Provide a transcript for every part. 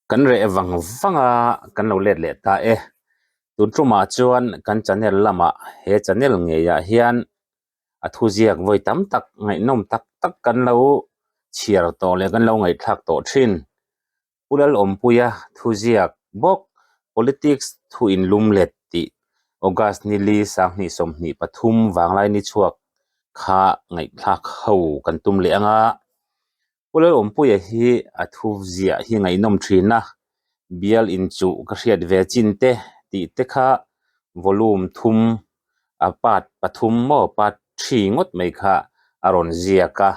Kan reh vang vang a, kan lo let leh ta e. Tun tumah chuan kan channel lamah he channel ngeiah hian a thuziak vawi tam tak ngaihnawm tak tak kan lo chhiar tawh leh kan lo ngaihthlak tawh thin. Pu Lalawmpuia thuziak bawk Politics thu inlum let tih August nili 2023 vanglai ni chhuak kha ngaihthlak ho kan tum leh ang a. Pu Lalawmpuia hi a thu ziah hi ngaihnawm thin a, bial inchuh ka hriat ve chin te tih te kha volume thum a part pathum maw part three ngawt mai kha a rawn ziak a,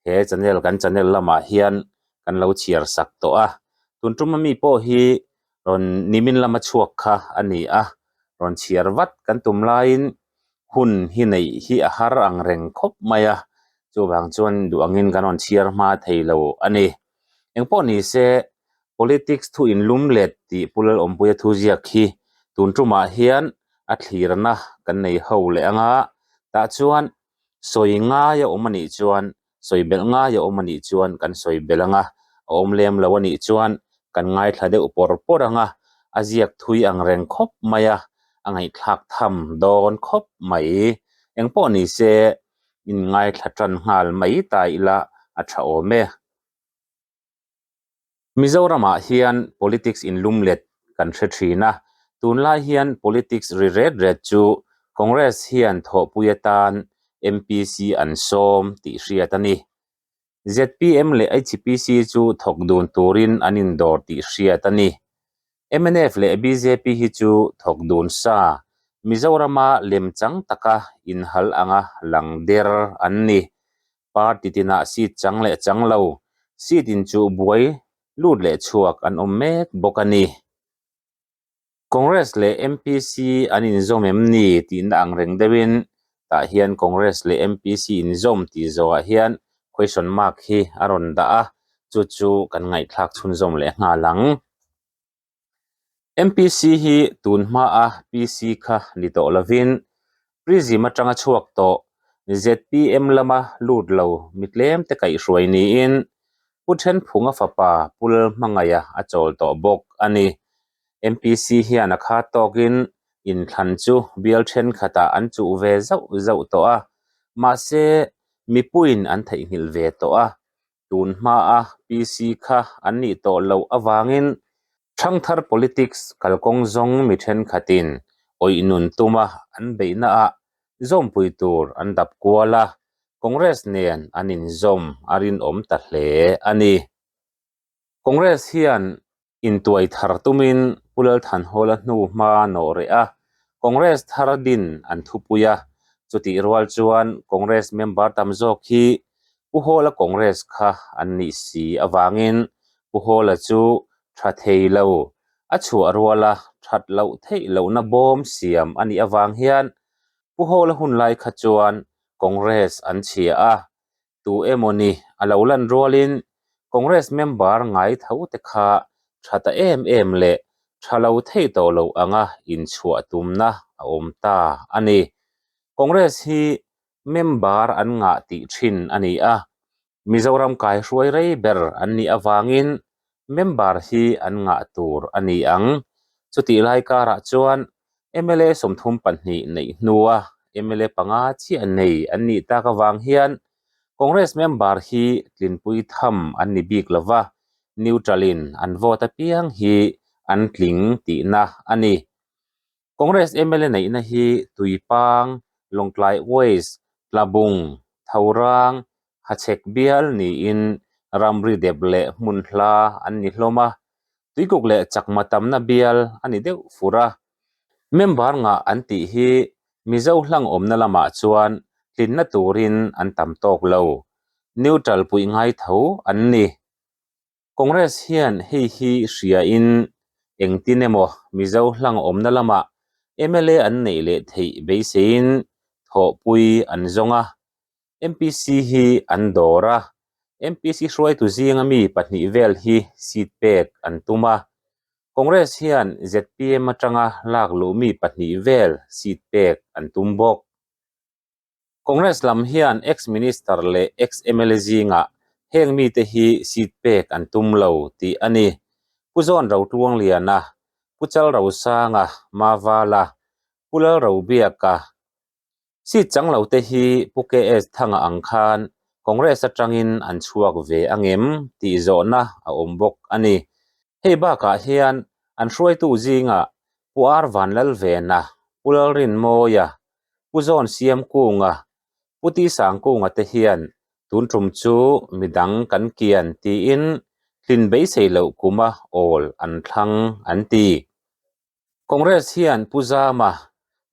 he channel kan channel lamah hian kan lo chhiar sak tawh a, tun tum ami pawh hi rawn nimin lama chhuak kha a ni a, rawn chhiar vat kan tum laiin hun hi neih hi a har ang reng khawp mai a, chuvang chuan duh angin kan rawn chhiar hma thei lo a ni. Engpawh ni se politics thu inlum let tih Pu Lalawmpuia thu ziak hi tun tumah hian a thlirna kan nei ho leh ang a, tah chuan sawi ngai a awm a nih chuan sawi belh ngai a awm a nih chuan kan sawi belh ang a, a awm lem lo a nih chuan kan ngaithla deuh pawr pawr ang a, a ziak thui ang reng khawp mai a, a ngaihthlak tham dawn khawp mai. Engpawh ni se in ngaithla tan nghal mai ta ila a tha awm e. Mizoramah hian politics inlumlet kan hre thin a, tunlai hian politics ri ret ret chu Congress hian thawhpui atan MPC an sawm tih hriat a ni. Zpm leh HPC chu thawk dun turin an indawr tih hriat a ni. Mnf leh bjp hi chu thawk dun sa, Mizorama lemchang taka inhal anga lang der an ni. Party tinah seat chang leh chang lo, seat in chuh buai lut leh chhuak an awm mek bawk a ni. Congress leh MPC an inzawm em ni tihna ang reng deuhin tah hian Congress leh MPC inzawm tih zawhah hian question mark hi a rawn dah a, chu chu kan ngaihthlak chhunzawm leh nghal ang. MPC hi tun hmaa PC kha ni tawh lovin Prism atanga chhuak tawh zpm lama lut lo mi tlem te kaihhruai niin Pu Thenphunga fapa Pu Lalhmangaia a chawl tawh bawk a ni. MPC hian a khat tawkin inthlan chu bial thenkhatah an chuh ve zauh zauh tawh a, mahse mipuiin an theihnghilh ve tawh a. Tun hmaa PC kha an nih tawh loh avangin thangthar politics kalkawng zawng mi thenkhatin awih nun tuma an beihnaah zawmpui tur an dap kual a, Congress nen an inzawm a rinawm ta hle a ni. Congress hian Intuai thar tumin Pu Lalthanhawla hnu hma nawh reh a, Congress thar din an thupui a, chutih rual chuan Congress member tam zawk hi Pu Hawla Congress kha an nih si avangin Pu Hawla chu tha thei lo, a chhuah ruala that loh theih lohna bawm siam a nih avang hian Pu Hawla hunlai kha chuan Congress an chhia a, Tu emawni a lo lan rualin Congress member ngai tho te kha tha ta em em leh tha lo thei tawh lo anga inchhuah tumna a awm ta a ni. Congress hi member an ngah tih thin a ni a, Mizoram kaihruai rei ber an nih avangin member hi an ngah tur a ni ang. Chutih lai karah chuan mla 32 neih hnua mla panga chiah nei an nih tak avang hian Congress member hi tlinpui tham an ni bik lo va, neutral in an vote apiang hi an tling tihna a ni. Congress mla neihna hi Tuipang, Lawngtlai West, Tlabung, Thorang, Hachhek bial niin ramri dep leh hmun hla an ni hlawm a, Tuikuk leh chakma tamna bial a ni deuh fur a. Member ngah an tih hi Mizo hlang awmna lamah chuan tlinna turin an tam tawk lo. Neutral puih ngai tho an ni. Congress hian hei hi hriain engtin emaw Mizo hlang awmna lamah mla an neih leh theih beiseiin thawhpui an zawng a. MPC hi an dawr a, MPC hruaitu zinga mi pahnih vel hi seat pek an tum a. Congress hian zpm atanga lak luh mi pahnih vel seat pek an tum bawk. Congress lam hian ex-minister leh ex-mla zingah heng mite hi seat pek an tum lo tih a ni. Pu Zawn Rotluangliana, Pu Chal Rosanga, Mavala, Pu Lalrobiaka, Seat chang lo te hi Pu KS Thanga ang khan Congress atangin an chhuak ve angem tih zawhna a awm bawk a ni. Hei bakah hian an hruaitu zingah Pu Ar Vanlalvena, Pu Lalrinmawia, Pu Zawn Siamkunga, Pu Tisangkunga te hian tun tum chu midang kan kian tiin tlin beisei loh kuma awl an thlang an ti. Congress hian Pu Zama,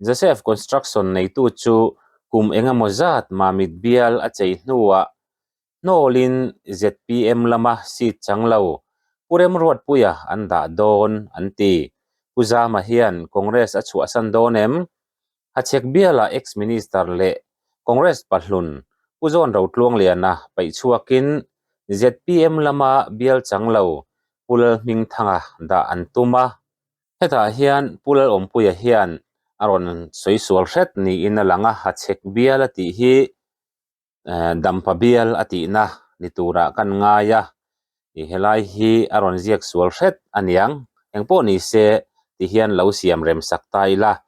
Joseph Construction neitu chu kum engemaw zat Mamit bial a chei hnuah hnawlin zpm lama seat chang lo Pu Remruatpuia an dah dawn an ti. Pu Zama hian Congress a chhuahsan dawn em? Hachhek biala ex-minister leh Congress pahlun Pu Zawn Rotluangliana paih chhuakin zpm lama bial chang lo Pu Lalhmingthanga dah an tum a. Hetah hian Pu Lalawmpuia hian a rawn sawi sual hret niin a lang a, Hachhek bial a tih hi Dampa bial a tihna ni turah kan ngai a, ih helai hi a rawn ziak sual hret a niang, engpawh ni se ti hian lo siam rem sak ta ila.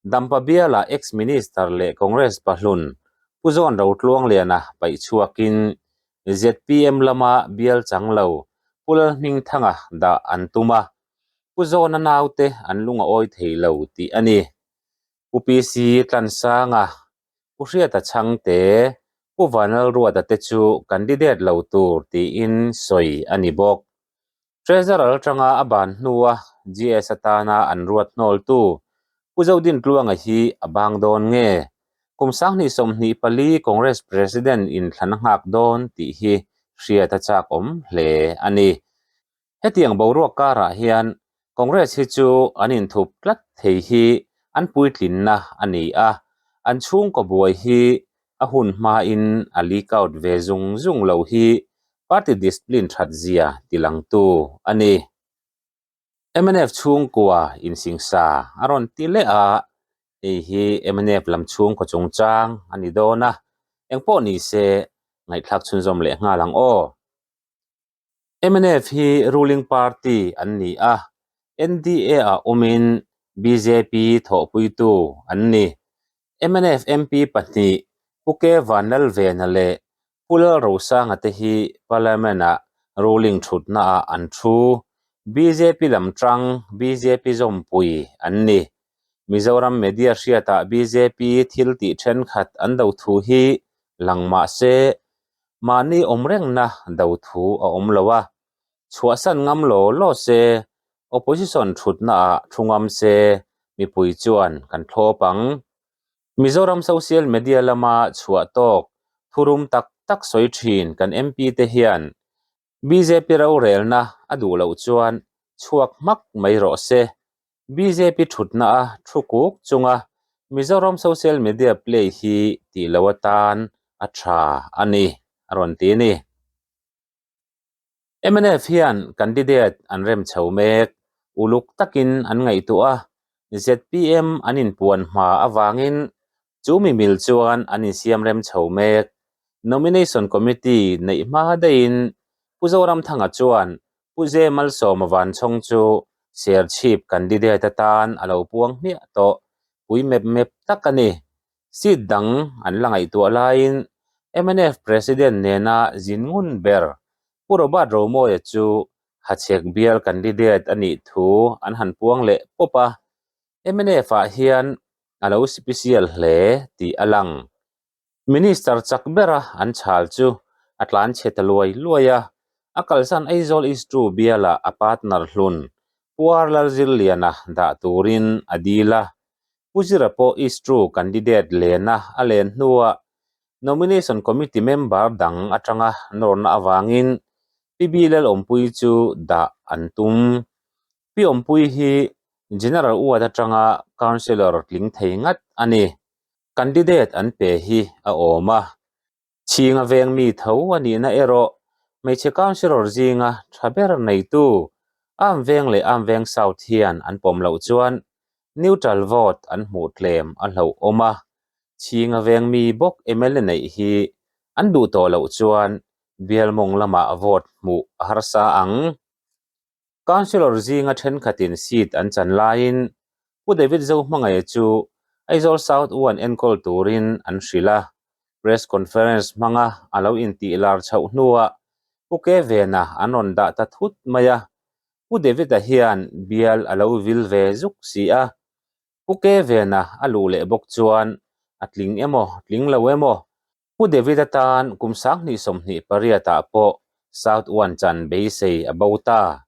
Dampa biala ex minister leh Congress pahlun Pu Zawn Rotluangliana paih chhuakin zpm lama bial chang lo Pu Lalhmingthanga dah an tum a, Pu Zawna naute an lung a awi thei lo tih a ni. Pu PC Tlansanga Pu Hriata Chhangte, Pu Vanlalruata te chu candidate lo tur tiin sawi a ni bawk. Treasurer atanga a ban hnua GS atana an ruat hnawltu Pu Zodintluanga hi a bang dawn nge? Kum 2024 Congress President inthlan a nghak dawn tih hi hriat a chak awm hle a ni. Hetiang boruak karah hian Congress hi chu an inthup tlat thei hi an puitlinna a ni a, an chhungkaw buai hi a hun hmain a leak out ve zung zung lo hi party discipline that zia tilangtu a ni. Mnf chhungkua insingsa a rawn ti leh a, hei hi mnf lam chhungkaw chungchang a ni dawn a, engpawh ni se ngaihthlak chhunzawm leh nghal ang aw. Mnf hi ruling party an ni a, NDA ah awmin bjp thawhpuitu an ni. Mnf MP pahnih Pu K Vanlalvena leh Pu Lalrosanga te hi Parliament ah ruling thutna ah an thu. Bjp lam tang bjp zawmpui an ni. Mizoram media hriatah bjp thil tih thenkhat an do thu hi lang mah se Mahni awm rengna do thu a awm lo a, chhuahsan ngam law law se, opposition thutna ah thu ngam se, mipui chuan kan thlawp ang. Mizoram social media lama chhuah tawk thurum tak tak sawi thin kan MP te hian bjp rorelna a duh loh chuan chhuak hmak mai rawh se. Bjp thutna a thu kuk chunga Mizoram social media play hi tih lo atan a tha a ni, a rawn ti a ni. Mnf hian candidate an rem chho mek, uluk takin an ngaihtuah a, zpm an inpuan hma avangin chu mi mil chuan an insiam rem chho mek. Nomination Committee neih hma daihin Pu Zoramthanga chuan Pu Ze Malsawma Vanchhawng chu Serchhip candidate atan a lo puang hmiah tawh pui mep mep tak a ni. Seat dang an la ngaihtuah laiin mnf President nena zin ngun ber Pu Robert Romawia chu Hachhek bial candidate a nih thu an han puang leh pawp a, mnf ah hian a lo sipisial hle tih a lang. Minister chak bera an chhal chu a tlan chhe ta luai luai a, a kalsan Aizawl East Two bialah a partner hlun Puar Lalzirliana dah turin a dil a. Pu Zira pawh East Two candidate lena a len hnuah Nomination Committee member dang atanga nawrna avangin Pi Lalawmpuii chu dah an tum. Pi Awmpuii hi General Ward atanga Councillor tling thei ngat a ni. Candidate an pe hi a awm a, chhinga veng mi tho a nihna erawh hmeichhe councillor zinga tha ber neitu Am Veng leh Am Veng South hian an pawm loh chuan neutral vote an hmuh tlem a hlauhawm a, chhinga veng mi bawk mla neih hi an duh tawh loh chuan bial mawng lamah vote hmuh a harsa ang. Councillor zinga thenkhatin seat an chan laiin Pu David Zohmangaia chu Aizawl South One enkawl turin an hrilh a. Press conference hmanga a lo intih lar chhoh hnuah Pu Kevena an rawn dah ta thut mai a. Pu David-a hian bial a lo vil ve zuk si a. Pu Kevena a luh leh bawk chuan a tling emaw tling lo emaw Pu David atan kum 2028 ah pawh South One chan beisei a bo ta.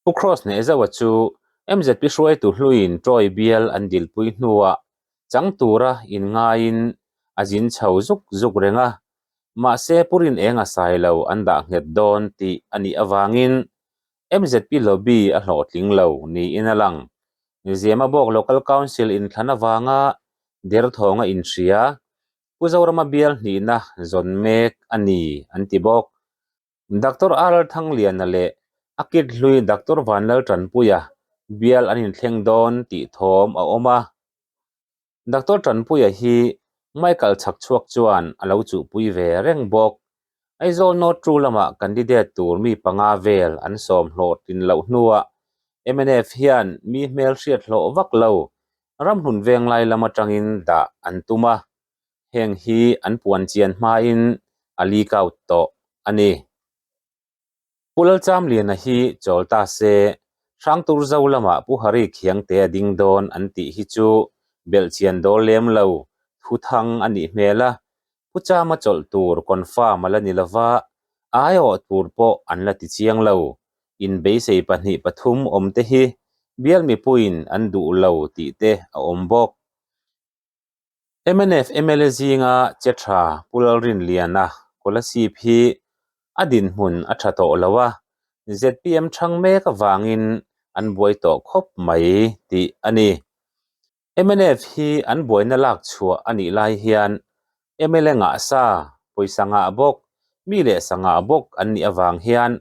Pu Cross Hnehzoa chu MZP hruaitu hluiin Troy bial an dilpui hnuah chang tura inngaiin a zin chho zuk zuk reng a, mahse Pu Rinenga sai lo an dah nghet dawn tih a nih avangin MZP lobby a hlawhtling lo niin a lang. Zemabawk Local Council inthlan avanga derthawnga inhria Pu Zorama bial hnihna zawn mek a ni an ti bawk. Doctor R Thangliana leh a kit hlui Doctor Vanlal Tanpuia bial an inthleng dawn tih thawm a awm a. Doctor Tanpuia hi Michael Chhakchhuak chuan a lo chuhpui ve reng bawk. Aizawl North True lamah candidate tur mi panga vel an sawm hlawhtlin loh hnuah mnf hian mi hmelhriat hlawh vak lo ramhlun venglai lam atangin dah an tum a, heng hi an puan chian hmain a leak out tawh a ni. Pu Lalchamliana hi chawl ta se, Hrangturzo lamah Pu Hari Khiangte a ding dawn an tih hi chu belhchian dawl lem lo thu thang a nih hmel a, Pu Chama chawlh tur confirm a la ni lova, a aiawh tur pawh an la ti chiang lo. Inbeisei pahnih pathum awm te hi bial mipuiin an duh lo tih te a awm bawk. Mnf mla zinga che tha Pu Lalrinliana Kolasib hi a dinhmun a tha tawh lo a, zpm chhang mek avangin an buai tawh khawp mai tih a ni. Mnf hi an buaina lak chhuah a nih lai hian mla ngah sa, pawisa ngah bawk, mi leh sa ngah bawk an nih avang hian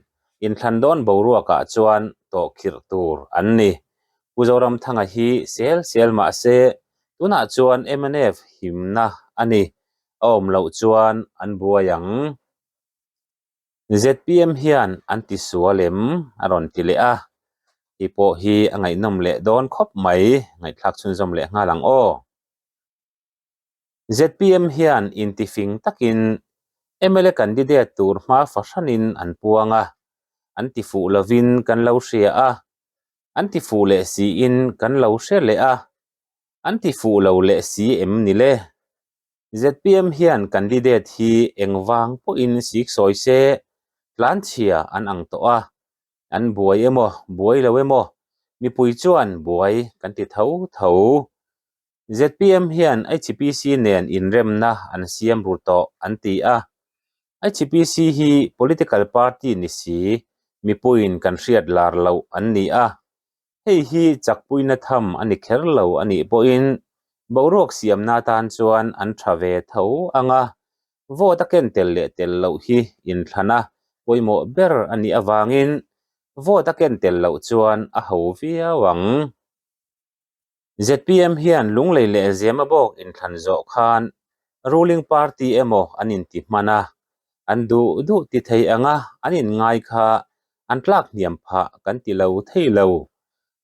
inthlan dawn boruakah chuan tawh khirh tur an ni. Pu Zoramthanga hi sel sel mah se tunah chuan mnf himna a ni, a awm loh chuan an buai ang. Zpm hian an ti sual em? a rawn ti leh a, hei pawh hi a ngaihnawm leh dawn khawp mai, ngaihthlak chhunzawm leh nghal ang aw. Zpm hian intifing takin mla candidate tur hma fahranin an puang a, an ti fuh lovin kan lo hria a, an ti fuh leh siin kan lo hre leh a, an ti fuh lo leh si em ni le? Zpm hian candidate hi engvang pawhin sik sawi se, tlanchhia an ang tawh a, an buai emaw buai lo emaw mipui chuan buai kan ti tho tho. Zpm hian HPC nen inremna an siam ru tawh an ti a, HPC hi political party ni si mipuiin kan hriat lar loh an ni a, Hei hi chakpuina tham a ni kher lo a nih pawhin boruak siamna atan chuan an tha ve tho ang a, vote a ken tel leh tel loh hi inthlana pawimawh ber a nih avangin vote a ken tel loh chuan a ho viau ang. Zpm hian Lunglei leh Zemabawk inthlan zawh khan ruling party emaw an inti hman a, an duh duh ti thei anga an inngai kha an tlak hniam phah kan ti lo thei lo.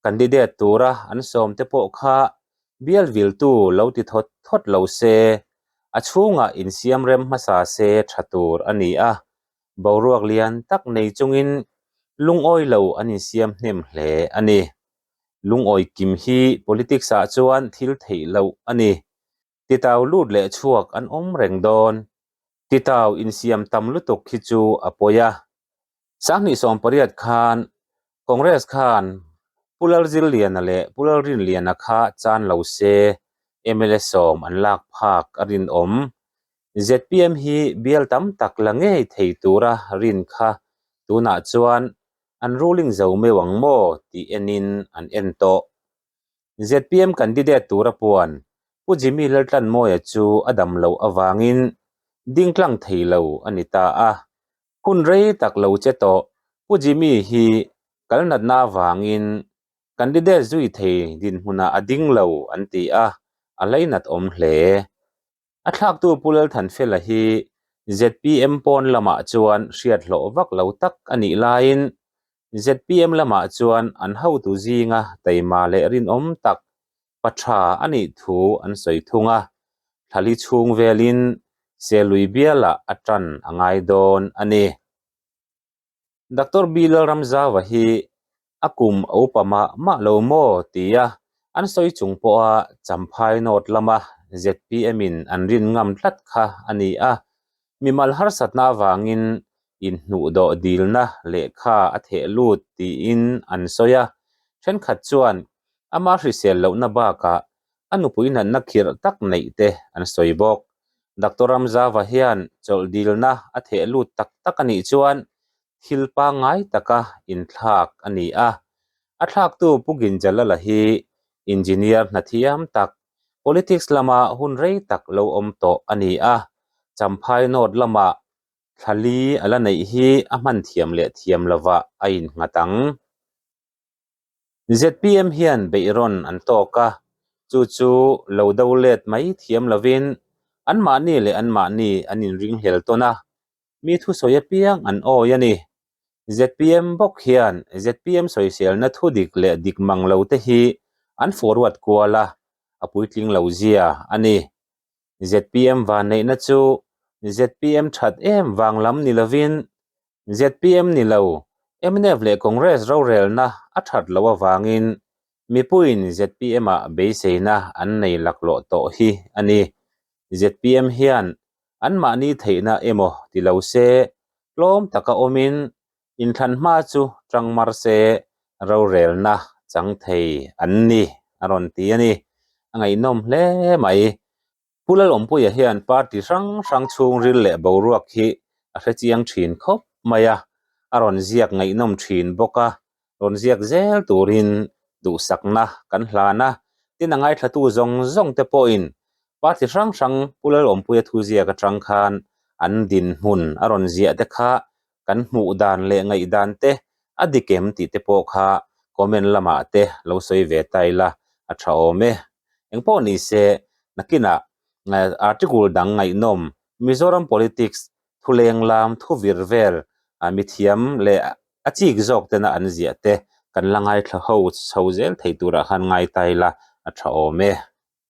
Candidate tura an sawm te pawh kha bial viltu lo ti thawt thawt lo se, a chhungah insiam rem hmasa se tha tur a ni a, boruak lian tak nei chungin lungawi lo an insiam hnem hle a ni. Lungawi kim hi politics ah chuan thil theih loh a ni. Titau lut leh chhuak an awm reng dawn. Titau insiam tam lutuk hi chu a pawi a. 2018 khan Congress khan Pu Lalzirliana leh Pu Lalrinliana kha chan lo se mla sawm an lak phak a rinawm. Zpm hi bial tam tak la ngei thei tura rin kha tunah chuan an ruling zo meuh ang maw tih enin an en tawh. Zpm candidate tura puan Pu Jimmy Laltlanmawia chu a dam loh avangin ding tlang thei lo a ni ta a. Hun rei tak lo che tawh Pu Jimmy hi kal natna avangin candidate zui thei dinhmunah a ding lo an ti a, a lainat awm hle. A thlaktu Pu Lalthanfela hi zpm pawn lamah chuan hriat hlawh vak lo tak a nih laiin ZPM lamah chuan an hotu zinga taima leh rinawm tak pa tha a nih thu an sawi thung a, thlali chhung velin Selui bialah a tan a ngai dawn a ni. Doctor Bilal Ramzauva hi a kum a upa mah mah lo maw tia an sawi chung pawha Champhai North lama ZPM in an rin ngam tlat kha a ni a, mimal harsatna avangin inhnuhdawh dilna lehkha a theh lut tiin an sawi a, thenkhat chuan ama hrisel lohna bakah a nupui natna khirh tak neih te an sawi bawk. Doctor Ramzava hian chawlh dilna a theh lut tak tak a nih chuan thil pangngai taka inthlak a ni a. A thlaktu Pu Ginjalala hi engineer hna thiam tak, politics lama hun rei tak lo awm tawh a ni a. Champhai North lamah thla li a la neih hi a hman thiam leh thiam lovah a innghat ang. ZPM hian beihrawn an tawk a, chu chu lo do let mai thiam lovin anmahni leh anmahni an inringhlel tawn a, mi thusawi apiang an awi a ni. ZPM bawk hian ZPM sawiselna thu dik leh dik mang lo te hi an forward kual a, a puitling lo zia a ni. ZPM vanneihna chu ZPM that em vang lam ni lovin ZPM ni lo, mnf leh Congress rorelna a that loh avangin mipuiin ZPM-ah beiseina an nei laklawh tawh hi a ni. ZPM hian anmahni theihna emaw ti lo se, tlawm taka awmin inthlan hma chu tang mar se rorelna chang thei an ni a rawn ti a ni. A ngaihnawm hle mai. Pu Lalawmpuia hian party hrang hrang chhungril leh boruak hi a hrechiang thin khawp mai a, a rawn ziak ngaihnawm thin bawk a, rawn ziak zel turin duhsakna kan hlan a, tin a ngaithlatu zawng zawng te pawhin party hrang hrang Pu Lalawmpuia thu ziak atang khan an dinhmun a rawn ziah te kha kan hmuh dan leh ngaihdan te a dik em tih te pawh kha comment lamah te lo sawi ve ta ila a tha awm e. Engpawh ni se nakinah article dang ngaihnawm Mizoram politics thuleng lam thu vir vel mithiam leh a chik zawk tena an ziah te kan la ngaithla ho chho zel thei turah khan ngai ta ila a tha awm e.